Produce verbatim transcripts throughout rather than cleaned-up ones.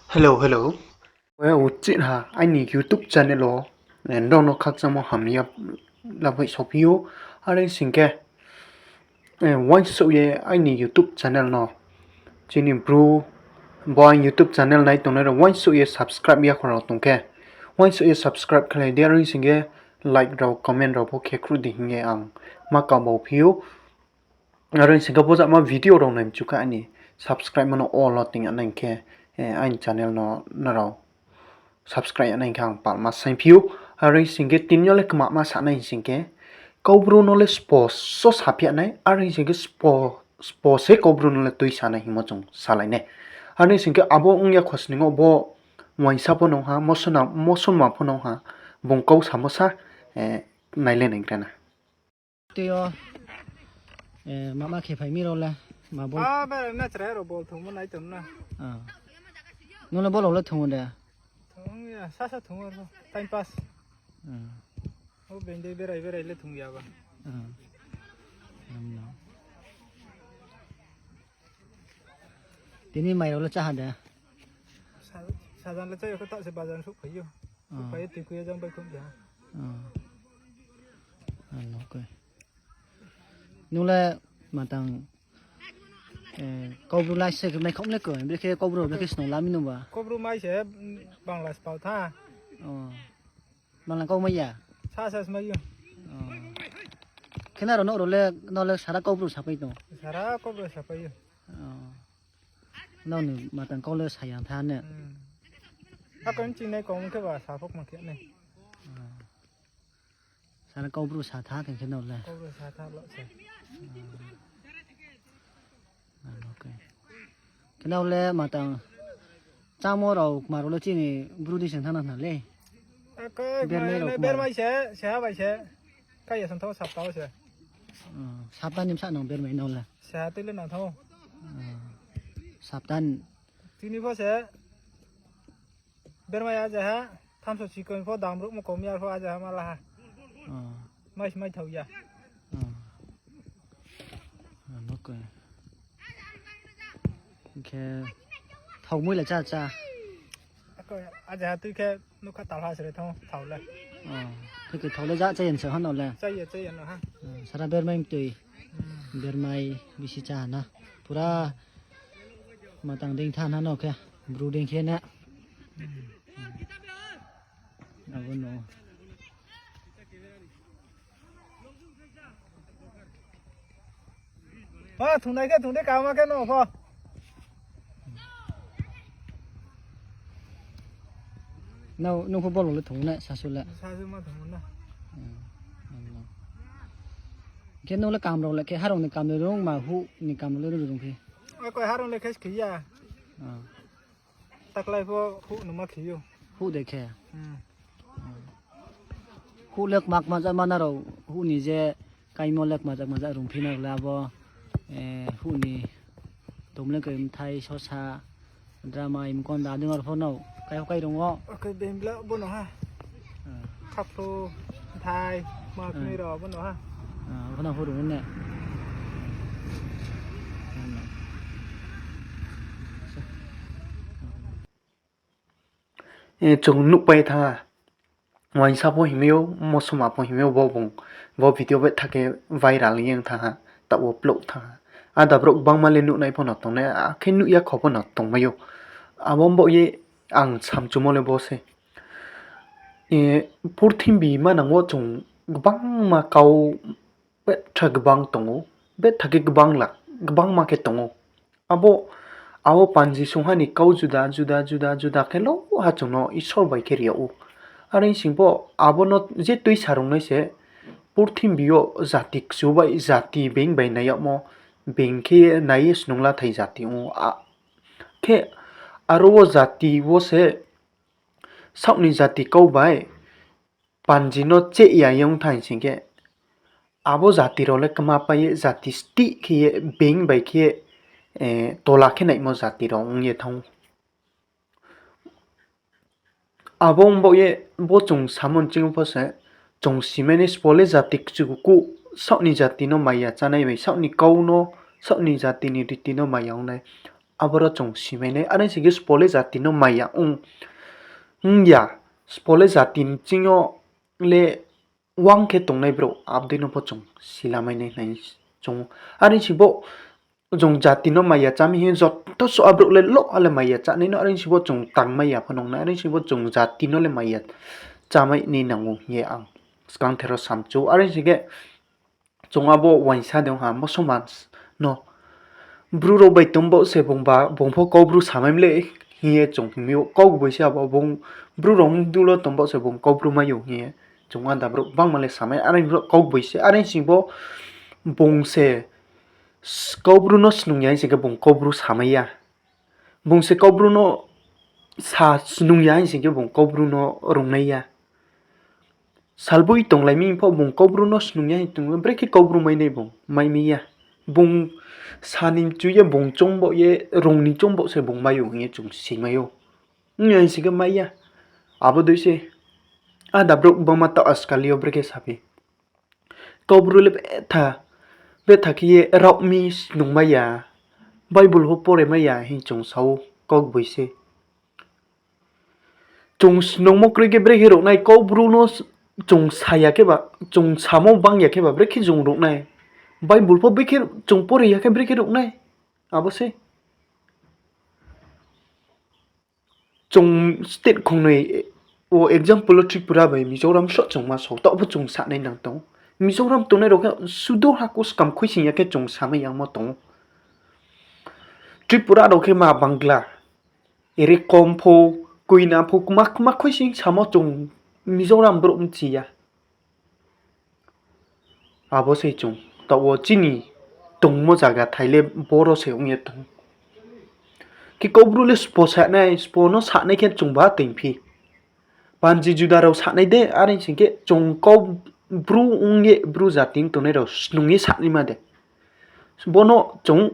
Hello, hello. Uchih ha aini YouTube channel wo, eh, nrao no khakchangmo hamya laphai sophi ou. Are sing khe, eh, uaingsouh ye aini YouTube channel no, chini Bru, bo aini YouTube channel nai tongnai rao uaingsouh ye subscribe ya khorao tong khe, uaingsouh ye subscribe khlai di, are sing khe like rao, comment rao pho khe khruh di hing ye ang ma kabau phi ou. Are sing khe bo jama video rao nai mchu khe aini subscribe mano all wo ting ya nai khe, eh, aini channel no nrao subscribe ya nai khe ang palma saingphi ou. Are sing khe tini yo le kmama sa nai sing khe, Kaubru no le spo so saphi ya nai, are sing khe spo, spo se Kaubru no le tuisa nai hingmo chung salai nai. Are sing khe abo ong ya khosning yo bo uaingsa pho nung ha, mosona, mosonma pho nung ha, bung kau samo sa, eh, nai le nai gra na. Tui yo, eh, mama khe phai mi rao le, ma bol. Ah, berai na chrai rao bol thungmo nai tong na. Ah. Nung le bol rao le thung de? Thung ya, sasa thung o, time pass. Ah. O bende berai berai le thung ya ba. Ah. Ano. Tini mai rao le chá ha de? Sa-, sajan le chá ya khe, taoh se bajan souhphai ou. Ah. Souhphai ye tui kui ye jang bai khum ja. Ah. Ano khe. Nung le matang, eh, Kaubru lai se khe mai khom le khe, brekhe Kaubru brekhe snung la mi nung ba? Kaubru mai se, mm, Bangla spao tha. Oh. Bangla kau mai ya? Sa sa smai ou. Oh. Khe nrao nouh rao le, no le sara Kaubru sapai tong? Sara Kaubru sapai ou. Oh. Nrao ni matang kau le sa ya tha ne? Hmm. Ako ni chingnai kong khe ba sa phok ma khe nai. Oh. Sara Kaubru sa tha khe khe nrao le? Kaubru sa tha lo se. Oh. Ano khe. Khe nrao le matang chámo rao kma rao le chini Bru dei se thanng na khna le. Bermai rao kma. Bermai se, seha bai se. Kai ya song tho sapta wo se. Oh, sapta ni bsa nang bermai no le? Seha tui le nang tho. Oh, sapta ni. Tini pho se. Bermai aja ha, thamso chikon pho dam ruhmo kom ya pho aja ha ma la ha. Oh. Mai se mai thao ya. Oh. Ano khe. Khe thao mui le chá chá. Ako aja ha tui khe nukha talha sere thao, thao le. Oh. Khe khe thao le ja chá yen se ha no le. Chá ye, chá ye no ha. Oh, sara bermai mtui. Hmm. Bermai bisi chá na. Pura matang dei tha na no khe. Bru dei khe na. Hmm. Abo no. Ma thungnai khe thung di, kama khe no pho. Nrao, nung pho bol rao le thung nai, sasu le? Sasu ma thung na. Hmm, ano. Khe nung le kam rao le khe harong ni kam le rung ma, huh ni kam le rung rung phi? Akoi harong le khe skhi ya. Ah. Taklai pho huh no ma khe ou. Huh de khe? Hmm. Huh le kma kma ja ma nrao, huh ni je kaimo le kma ja kma ja rung phi na le abo, eh, huh ni tom le khe mthai, sosa, dramai, mkonda, adung ar pho no kai ho kai rung ou. Akoi bembla bo no ha. Ah. Khaplu, mthai, ma khnoi rao bo no ha. Ah, bo no huh rung ne. Eh, chung nuhpai tha. Uaingsa pho hingmai ou, mosoma pho hingmai ou, bo bung, bo video betha khe viral ong ye thanng ha, taoh wo upload thanng ha. Ada brouh gbangma le nuhnai pho no tongnai, akhe nuh ya kho pho no tongmai ou. Abo baoh ye ang samchumo le bo se. Eh, purthimbi manang wo chung gbangma kau betha gbang tong ou, betha khe gbang la, gbangma khe tong ou. Abo, abo panji sungha ni kau juda, juda, juda, juda khe lo ha chung no Isor bai khe ri yag ou. Are sing pho abo no je tuisa rungnai se, purthimbi yo jati kchu bai jati being bai nai yagmo, being khe nai ye snung lathai jati ong ou. A, khe aro wo jati wo se saoh ni jati kau bai panji no cheh ya ye ong thanng sing khe, abo jati rao le kma pai ye jati stih khe ye being bai khe, eh, tola khe naimo jati rao ong ye thanng ou. Abo ong baoh ye bo chung samo nching pho se, chung simai ni sbo le jati kchu kuh, saoh ni jati no maya chánai bai, saoh ni kau no, saoh ni jati ni riti no maya ong nai. Aboro chung simai nai. Are sing khe spo le jati no maya ong, ong ya. Spo le jati ni ching yo le wang khe tongnai brouh, abo dei no pho chung silamai nai hing chung. Are sing bo chung jati no maya chámi hing joto suh a brouh le lo ha le maya chánai no, are sing bo chung tangmai ya pho nung nai, are sing bo chung jati no le maya chámai ni nang ou hing ye ang skang thero samchu. Are sing khe chung abo uaingsa de ong ha, musoman no. Bru rao bai tong baoh se bung ba, bung pho Kaubru samai mle hing ye chung hingmi ou, kaugboise abo bung, Bru rao mdu lo tong baoh se bung Kaubru mai ou hing ye chung ada brouh bangma le samai, are brouh kaugboise, are sing bo bung se s-, Kaubru no snung ya hing sing khe bung Kaubru samai ya. Bung se Kaubru no sa snung ya hing sing khe bung Kaubru no rungnai ya. Salboi tonglai mi pho bung Kaubru no snung ya hing tong, brekhe Kaubru mai nai bung, mai mi ya. Bung sa ni mchu ye bung choung baoh ye, rung ni choung baoh se bung mai ou hing ye chung simai ou. Ong ya hing sing khe mai ya. Abo dei se ada brouh bangma taoh askali yo brekhe saphi. Kaubru le betha, betha khe ye rao mi snungmai ya, Bible pho pore mai ya hing chung sa ou, kaugboise. Chung snungmo kroi khe brekhe ruhnai, Kaubru no s-, chung sa ya kheba, chung samo bang ya kheba brekhe chung ruhnai, Bible pho brekhe chung pore ya khe brekhe ruhnai, abo se. Chung state khongnoi wo example wo Tripura bai Mizoram sroh chung ma sao, taoh pho chung sanai nang tong ou. Mizoram tongnai rao khe sudu haku skam khuising ya khe chung samai yangmo tong ou. Tripura rao khe ma Bangla, ere kom pho, koina pho, kma kma khuising samo chung Mizoram brouh mchi ya. Abo se chung, taoh wo chini tongmo zaga thai le boro se ong ye tong. Khe Kaubru le spo sanai, spo no sanai khe chung ba toingphi. Panji juda rao sanai de, are sing khe chung Kau-, Bru ong ye, Bru jati ong tongnai rao snung ye sanaima de. Bo no chung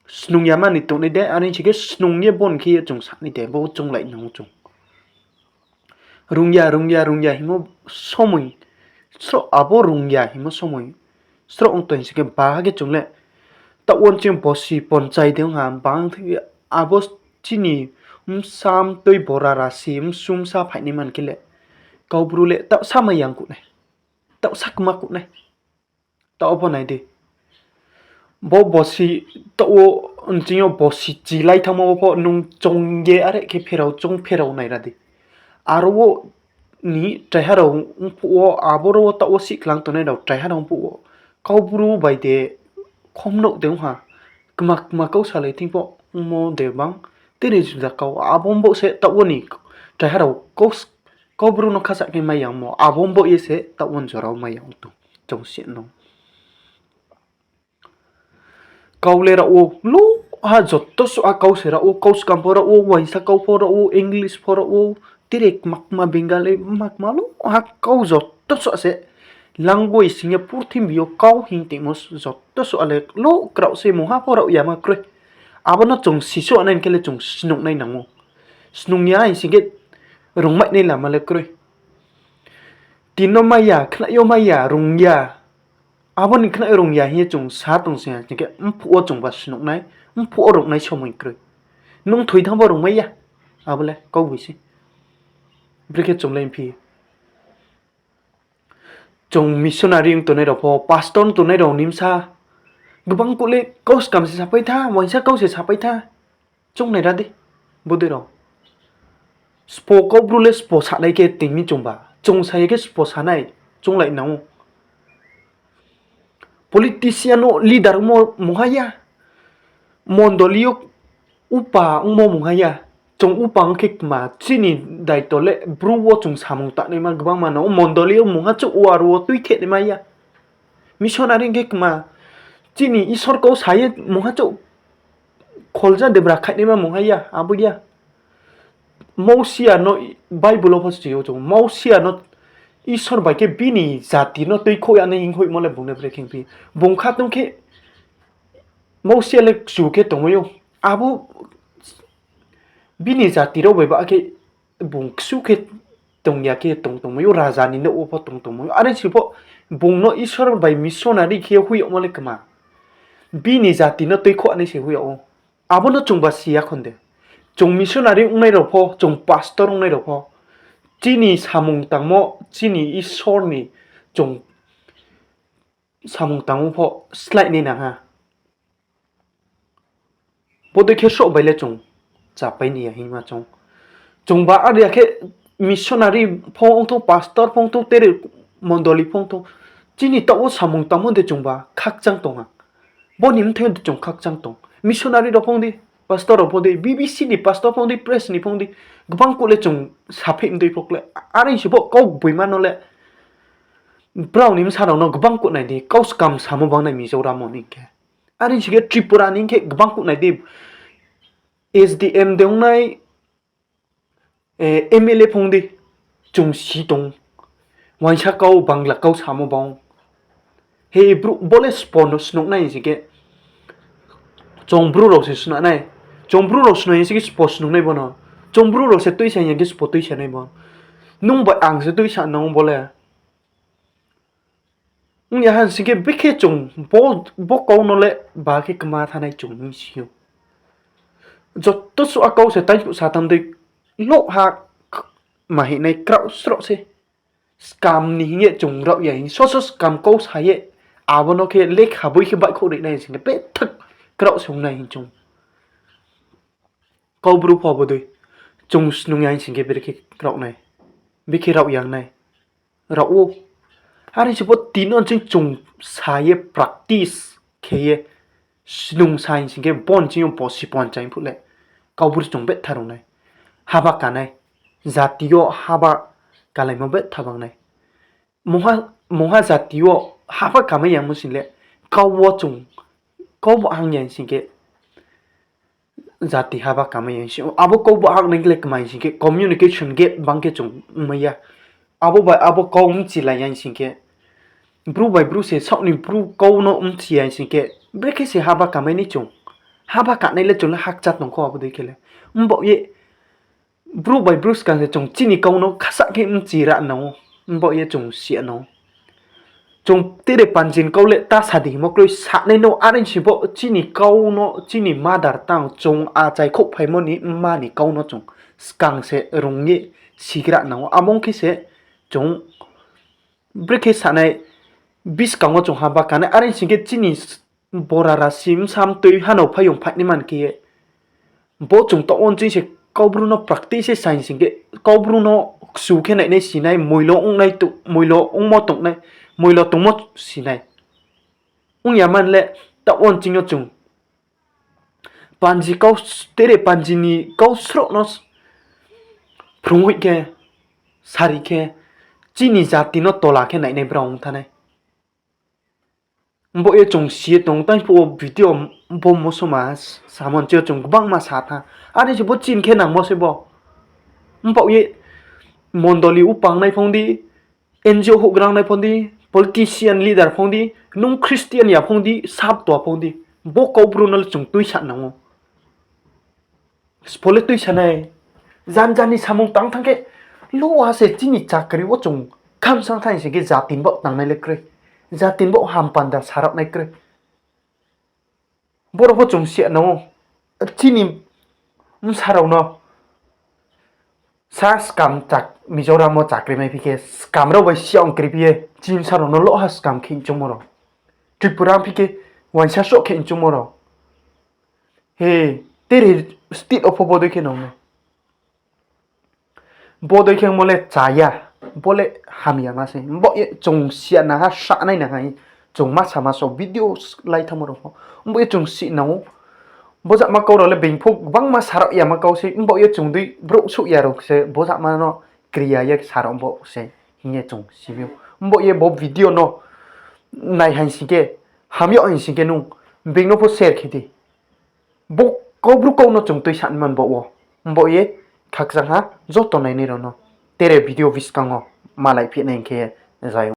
snung ya mani tongnai de, are sing khe snung ye bon khe ye chung sanai de, bo chounglai nang ou chung. Rung ya, rung ya, rung ya hingmo somoi, sroh abo rung ya hingmo somoi, sroh ong tong sing khe ba khe chung le, taoh wo chini bosi ponchai de ong ha, bang thik abo chini bsa mtoi bora rasi, bsu bsa phainai man khe le, Kaubru le taoh sa mai yang kuh nai, taoh sa kma kuh nai. Taoh pho nai di. Bo bosi, taoh wo, nching yo bosi chilai thanngmo wo pho nung choung ye are khe pherao, choung pherao naira di. Aro wo ni traiha rao ongphuh wo, aboro wo taoh wo sihklang tongnai rao traiha rao ongphuh wo, Kaubru bai de khomnouh de ong ha, kma kma kau salai thing pho ongmo de bang, tini juda kau, abo ongbaoh se taoh wo ni traiha rao kau, Kaubru no khasa khe mai yangmo, abo ongbaoh ye se taoh wo ni jora wo mai yang tong, chung si no. Kau le rao wo, lo ha joto suh a kau se rao wo, kau skam pho rao wo, uaingsa kau pho rao wo, English pho rao wo, tire kma kma Bengali, kma kma lo ha kau joto suh se. Language hing ye purthimbi yo kau hing tongmo joto suh a le lo kraoh se mungha pho rao yama kroi. Abo no chung sisuh nai khe le chung snung nai nang ou. Snung ya hing sing khe rungmai nai lama le kroi. Tin no mai ya, khnai yo mai ya, rung ya. Abo ni khnai rung ya hing ye chung sa tong sing ha, hing khe mphuh wo chung ba snung nai, mphuh wo rung nai somoi kroi. Nung thoi thanng bo rungmai ya. Abo le kaugboise. Brekhe chung le phi. Chung missionary ong tongnai rao pho, pastor ong tongnai rao ni bsa, gbang kuh le kau skam se sapai tha, uaingsa kau se sapai tha. Chung naira di, bodei rao. Spo Kaubru le spo sanai khe tini chung ba, chung sa ya khe spo sanai, chounglai nang ou. Politician no leader ongmo mungha ya. Mondoli yo upa ongmo mungha ya. Chung upa ong khe kma, chini daito le Bru wo chung samung tangnaima gbangma no, mondoli yo mungha chouh wo aro wo tuithehnaima ya. Missionary ong khe kma, chini Isor kau sa ye mungha chouh kholja debra khaihnaima mungha ya, abo ya. Mousia no Bible wo pho si ou chung, Mousia no Isor bai khe bini jati no tuikhouh ya nai hing hoihmo le bung le brekhe phi. Bung kha tong khe Mousia le kchu khe tongmai ou. Abo bini jati rao bai ba khe bung kchu khe tong ya khe tong tongmai ou, raja ni nouh wo pho tong tongmai ou. Are si pho bung no Isor bai missionary khe hoih yagmo le kma. Bini jati no tuikhouh nai se hoih yag ou. Abo no chungba si ya khon de. Chung missionary ongnai rao pho, chung pastor ongnai rao pho, chini samung tangmo, chini Isor ni chung samung tangmo pho slái nai nang ha. Bodei khe sroh bai le chung chapai ni ya hingma chung. Chungba are ya khe missionary pho ongthou, pastor pho ongthou, tere mondoli pho ongthou, chini taoh wo samung tangmo de chungba khakchang tong ha. Bo ni bthai de chung khakchang tong. Missionary rao pho ong di, pastor rao pho ong di, B B C ni pastor pho ong di, press ni pho ong di, gbang kuh le chung sapheih mdei pho kle. Are si bo kau gboima no le brao ni bsa rao no gbang kuh nai di, kau skam samo bangnai Mizoram wo ni khe. Are si khe Tripura ni khe gbang kuh nai di, S D M de ongnai, M L A pho ong di, chung si tong. Uaingsa kau Bangla kau samo bang. He, bo le spo no snung nai hing sing khe, chung Bru rao se snung nai. Chung Bru rao snung hing sing khe spo snung nai bo no. Chung Bru rao se tuisa hing ya khe spo tuisa nai bo. Nung bai ang se tuisa nang bo le. Ong ya ha sing khe bekhe chung bo, bo kau no le ba khe kma thanai chung hing si ou. Joto suh a kau se taingphuh satham dei loh ha ma hing nai kraoh sroh se. Skam ni hing ye chung raoh ya hing, soso skam kau sa ye, abo no khe lekha boi khe baihkhouh ri nai sing khe bethak kraoh se ong nai hing chung. Kau Bru pho abo dei. Chung snung ya hing sing khe brekhe kraoh nai. Bekhe raoh ya nai. Raoh ou. Are se bo tini no ching chung sa ye practice khe ye snung sa hing sing khe bo ni ching yo bo si pon chai phuh le. Kau Bru chung betha rung nai. Haba ka nai. Jati yo haba kalaimo betha bang nai. Mungha, mungha jati yo haba kamai yamo sing le, kau wo chung, kau bo hang ya hing sing khe, jati haba kamai ya hing sing, abo kau bo hang nai le kma hing sing khe, communication gap bang khe chung ongmai ya. Abo bai abo kau bchilai ya hing sing khe, Bru bai Bru se saoh ni Bru kau no bchi ya hing sing khe, brekhe se haba kamai nai chung. Haba kanai le chung le hakcha tong kho abo dei khe le. Mbaoh ye, Bru bai Bru skang se chung chini kau no khasah khe bchi ra nang ou. Mbaoh ye chung si ya nang ou. Chung tere panji ni kau le ta sa di hingmo kroi sanai no, are si bo chini kau no, chini mother tongue, chung achai khouhphaimo ni mma ni kau no chung skang se rung ye sigra nang ou. Abo ong khe se chung brekhe sanai buskang wo chung haba kanai, are sing khe chini bora rasi bsa mtoi hanao phaiyong phainai man khe ye. Bo chung taoh wo ching se Kaubru no practice se sa hing sing khe, Kaubru no kchu khe nainai sinai, moilo ongnai to-, moilo ongmo tongnai, moilo tongmo sinai. Ong ya man le, taoh wo ching yo chung panji kau, tere panji ni kau sroh no phrung hoih khe, sari khe, chini jati no tola khe nainai brao ong thanai. Mbaoh ye chung si ye tong, tang phuh wo video bo mosoma samon chi yo chung gbangma sa tha. Are se bo chini khe nangmo se bo. Mbaoh ye mondoli upangnai phong di, N G O houhgrangnai phong di, politician leader phong di, nung Christian ya phong di, sabto phong di, bo Kaubru no le chung tuisa nang ou. Sbo le tuisa nai, jan jan ni samung tang thanng khe, luha se chini chakri wo chung khamsang thanng sing khe jati ni baoh tangnai le kroi. Jati ni baoh hampanda sarao nai kroi. Boro pho chung si nang ou, chini bsa rao no sa scam chak-, Mizoram wo chakri mai phi khe scam rao bai si ong kri phi ye, chini bsa rao no luha scam khe choungmo rao. Tripura phi khe uaingsa sroh khe choungmo rao. He, tere state wo pho bodei khe nang nai. Bodei khe ongmo le cha ya, bo le hamya ma se. Mbaoh ye chung si ya nang ha, sa nai nang ha, chung ma sa ma so video lai thanngmo rao pho. Mbaoh ye chung si nang ou. Bo jama kau rao le being pho gbangma sarao yama kau se, mbaoh ye chung dei brouh souh ya rao se, bo jama no kri ya ye sarao bo se hing ye chung si mi ou. Mbaoh ye bo video no nai haing sing khe, hamya haing sing khe nung being no pho share khe di. Bo Kaubru kau no chung tuisa man baoh wo. Mbaoh ye khakchang ha joto nainai rao no. Tere video buskang wo malai phi nai hing khe ye zai ou.